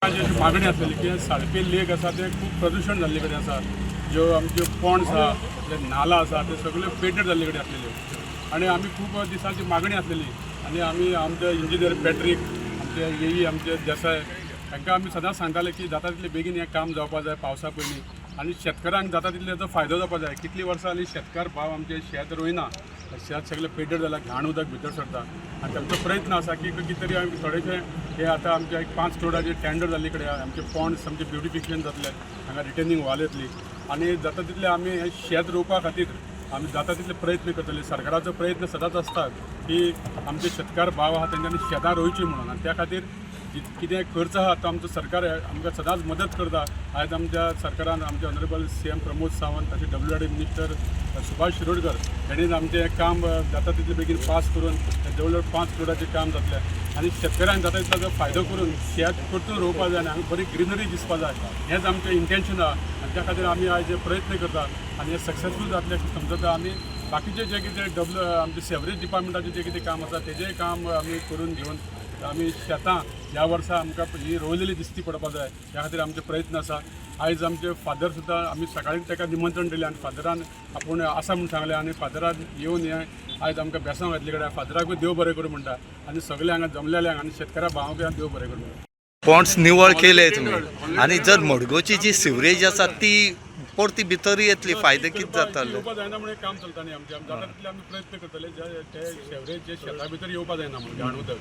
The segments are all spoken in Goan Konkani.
अशी मागणी आसलेली की साळपे लेक आसा ते खूब प्रदूशण जाल्ले कडेन आसा. ज्यो आमच्यो पोंड्स आसा, जे नाला आसा, ते सगळे पेड्डेर जाल्ले कडेन आसलेल्यो आनी आमी खूब दिसांची मागणी आसलेली. आनी आमी आमचे इंजिनियर पॅट्रीक, आमचे येई, आमचे देसाय हांकां आमी सदांच सांगताले की जाता तितले बेगीन हें काम जावपा जाय पावसा पयलीं आनी शेतकारांक जाता तितले ताचो फायदो जावपा जाय. कितलीं वर्सां जालीं शेतकार भाव आमचे शेत रोयना, शेत सगळें पेड्डेर जालां, घाण उदक भितर सरता. आनी तांचो प्रयत्न आसा की कितें तरी आमी थोडेशें हे आतां आमचे एक 5 करोडाचे टेंडर जाल्ले कडेन आहा. आमचे पोंड्स आमचे ब्युटिफिकेशन जातले, हांगा रिटेनिंग वॉल येतली आनी जाता तितले आमी हें शेत रोवपा खातीर आमी जाता तितले प्रयत्न करतले. सरकाराचो प्रयत्न सदांच आसता की आमचे शेतकार भाव आहा तेंच्यांनी शेतां रोवची म्हणून. आनी त्या खातीर कितें खर्च आहा तो आमचो सरकार आमकां सदांच मदत करता. आयज आमच्या सरकारान आमचे ऑनरेबल सीएम प्रमोद सावंत, तशें डब्ल्यूआरडी मिनिस्टर सुभाष शिरोडकर हेणीच आमचें हें काम जाता तितले बेगीन पास करून जवळ जवळ 5 करोडाचें काम जातलें आनी शेतकऱ्यांक जाता तितलो फायदो करून शेत परतून रोवपा जाय आनी हांगा बरी ग्रिनरी दिसपा जाय, हेंच आमचें इंटेन्शन आहा. आनी त्या खातीर आमी आयज हे प्रयत्न करता आनी हे सक्सेसफूल जातले अशें समजता. आमी बाकीचे जे कितें डब्ल्यू आमचे सेवरेज डिपार्टमेंटाचें जें कितें काम आसा तेजेंय काम आमी करून घेवन आमी शेतां ह्या वर्सा आमकां ही रोवलेली दिसती पडपा जाय, ह्या खातीर आमचे प्रयत्न आसा. आयज आमचे फादर सुद्दां आमी सकाळी ताका निमंत्रण दिलें आनी फादरान आपूण आसा म्हूण सांगलें आनी फादरान येवन हें आयज आमकां बेसांव घातले कडेन फादराकूय देव बरें करूं म्हणटा आनी सगळे हांगा जमलेल्यांक आनी शेतकारा भावांक देव बरें करूं म्हणटा. पोंड्स निवळ केले तुमी आनी जर मडगांवची जी सिवरेज आसा ती परती भितर येतली, फायदो कितें जातालो? येवपा जायना म्हणून एक काम चलता न्ही आमचें. आमी जाता तितले आमी प्रयत्न करतले जे ते सेवरेज जे शेता भितर येवपा जायना म्हणून घाण उदक,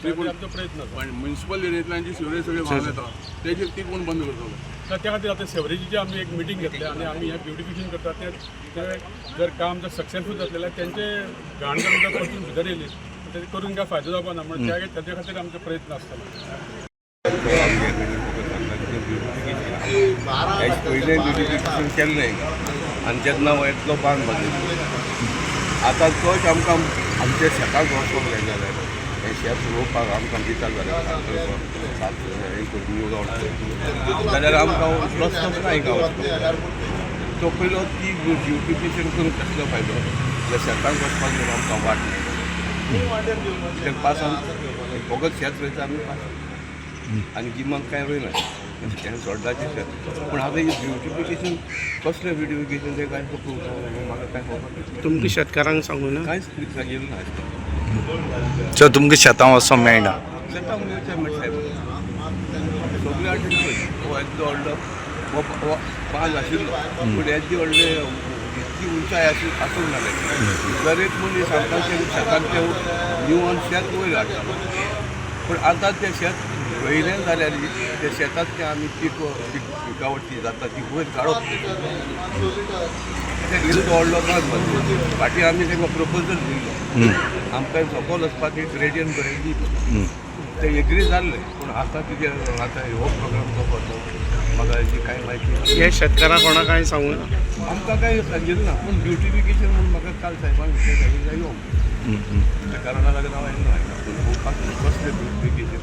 ते आमचो प्रयत्न आसा. पण म्युन्सिपल एरियेंतल्यान जी सिवरेज सगळी व्हांवन येता तेजी ती कोण बंद करतलो? तर त्या खातीर आतां सेवरेजीची आमी एक मिटींग घेतली आनी आमी हें ब्युटिफिकेशन करतात. तें तें जर काम जर सक्सेसफूल जातलें जाल्यार तेंचे घाण जर उदक परतून भितर येयली तें करून काय फायदो जावपा ना म्हणून त्या तेजे खातीर आमचो प्रयत्न आसतलो. हेच पयलें ब्युटिफिकेशन केल्लें आनी तेन्ना येतलो बांद बांदिल्लो. आतां तोच आमकां आमच्या शेताक वचपाक जाय जाल्यार हें शेत रोवपाक आमकां दिता जाल्यार सात हें करून निवळ जाल्यार आमकां रस्तोच ना हिंगा वचपाक. तो पयलो ती ब्युटिफिकेशन करून कसलो फायदो जाल्यार शेताक वचपाक जर आमकां वाट मेळटा कित्याक पासान फकत शेत रोयता आमी पास आनी गिमाक कांय रोयना, तें सोड्डाचें शेत. पूण आतां हें ब्युटिफिकेशन कसलें ब्युटिफिकेशन तें कांय म्हाका कांय खबर ना. तुमकां शेतकारांक सांगू ना? कांयच सांगिल्लें ना आजकाल. सो तुमकां शेतां वचोंक मेळना? शेतां वयचें म्हणटा सायब, सगळे वाटेन पळय हो येदो व्हडलो हो हो बांद आशिल्लो पूण येदी व्हडले इतकी उंचाय आसूंक ना ताची. दर एक मनीस आमकां ते शेतान ते निवळ शेत वयर हाडटालो, पूण आतां तें शेत रोयलें जाल्यार ते शेतांत तें आमी पीक पिकावळ ती जाता ती वयर काडप. कित्याक इल्लो व्हडलो बांद बांदलो, फाटीं आमी तांकां प्रपोजल दिल्लो आमकां सकयल वचपाक एक ग्रेडियंट बरें दी, ते एग्री जाल्ले. पूण आतां कितें आतां हो प्रोग्राम जो करता म्हाका हेजी कांय म्हायती ना. हे शेतकारांक कोणाक कांय सांगू ना? आमकां कांय सांगिल्लें ना, पूण ब्युटिफिकेशन म्हूण म्हाका काल साहेबान विचार सांगिल्लें यो. त्या कारणा लागून हांव येयलो हांगा पूण पळोवपाक कसलें ब्युटिफिकेशन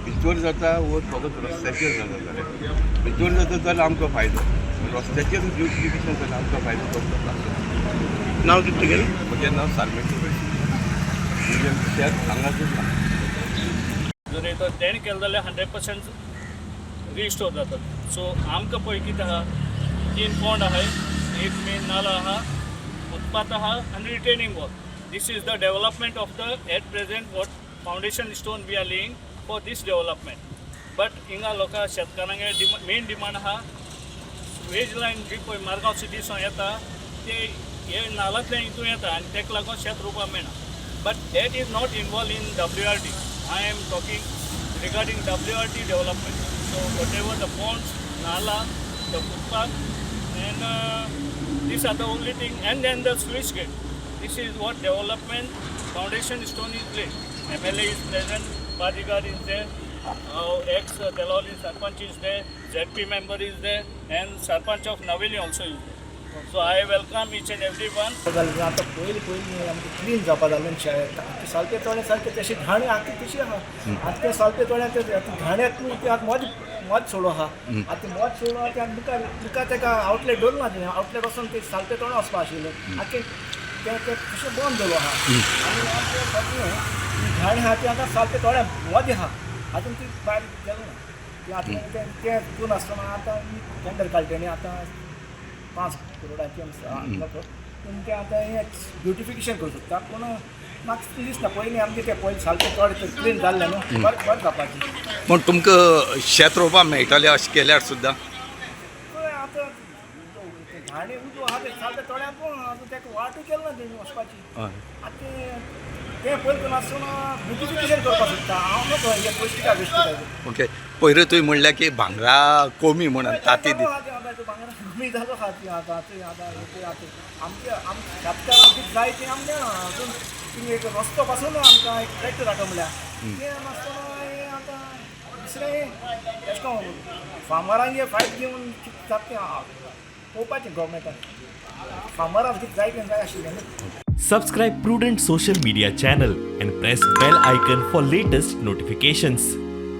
भितर जाता वो फकत रस्त्याचेर जाता जाल्यार, भितर जाता जाल्यार आमकां फायदो, रस्त्याचेर ब्युटिफिकेशन जाल्यार आमकां फायदो कसलो आसता? नांव कितें तुगेलें? म्हजें नांव सालमेटो, म्हजें शेत हांगासर आसा. जर तो तेणें केलें जाल्यार 100% रिस्टोर जाता. सो आमकां पळय कितें आहा, तीन पोंड आहाय, एक मेन नाला आहा, फुटपाथ आहा आनी retaining wall. This is the development of the at present what foundation stone we are laying for this development. But हिंगा लोकां शेतकारांगे मेन डिमांड आहा वेज लायन जी पळय मारगांव सिटीसून येता ते हे नालांतल्यान हितून येता आनी तेका लागून शेत रोवपाक मेळना. But that is not involve in WRD. I am talking regarding WRD development. So whatever the ponds, nala, the footpath and these are the only thing, and then the sluice gate. This is what development foundation stone is laid. MLA is present, Padigar is there, ex Deloli Sarpanch is there, ZP member is there, and Sarpanch of Naveli also is there. So I welcome each and every one. जालें आतां पयलीं पयलीं आमकां क्लीन जावपा जालें आनी सालपे तोण्या सारकें तशी घाण आतां तशी आहा. आतां ते सालपे तोण्या ते घाण्यातून ते आतां मद मद सोडो आहा. आतां ते मद सोडो आहा ते आतां मुखार मुखार तेका आवटलेट दवरना आशिल्लें, आवटलेट वचोन ते सालपे तोणा वचपा आशिल्लें. आतां ते ते ते तशें बंद दवरलो आहा आनी आमचें सगळें घाण आहा ती आतां सालपे तोण्या मदें आहा, आजून ती भायर गेलो ना. तें आतां तें तें करून आसतना आतां टेंडर काडलें आनी आतां 5 करोडाची आमकां, पूण तें आतां हें ब्युटिफिकेशन करूं सोदता, पूण म्हाका कितें दिसना. पयलीं आमचें तें पयलीं सारकें चड क्लीन जाल्लें न्हू, बरें बरें जावपाचें. पूण तुमकां शेत रोवपाक मेळटलें अशें केल्यार सुद्दां? पळय आतां तें घाणी उजो आहा तें सारकें थोड्या, पूण आतां ताका वाटूय केलें ना तेणी वचपाची. हय. आतां तें तें पयलीं करून आसतना ब्युटिफिकेशन करपाक सोदता हांव, न्हू हें पयशे कित्याक वेस्ट करपाचें? ओके, पयरूय तुवें म्हणलें की भांगरा कोमी म्हणून ताती दी. भांगरा कमी जालो आहा ती आतां ती आतां हें आतां आमचे आम शेतकारांक कितें जाय तें आमकां मेळना अजून. तुमी एक रस्तो पासून आमकां एक ट्रॅक्टर हाडटा म्हणल्यार तें नासतना हें आतां दुसरें एशें कोन्न फार्मरांक फायट घेवन कितें जाता तें पळोवपाचें गव्हर्मेंटान. फार्मरांक कितें जाय तें जाय आशिल्लें न्हू. Subscribe Prudent Social Media channel and press bell icon for latest notifications.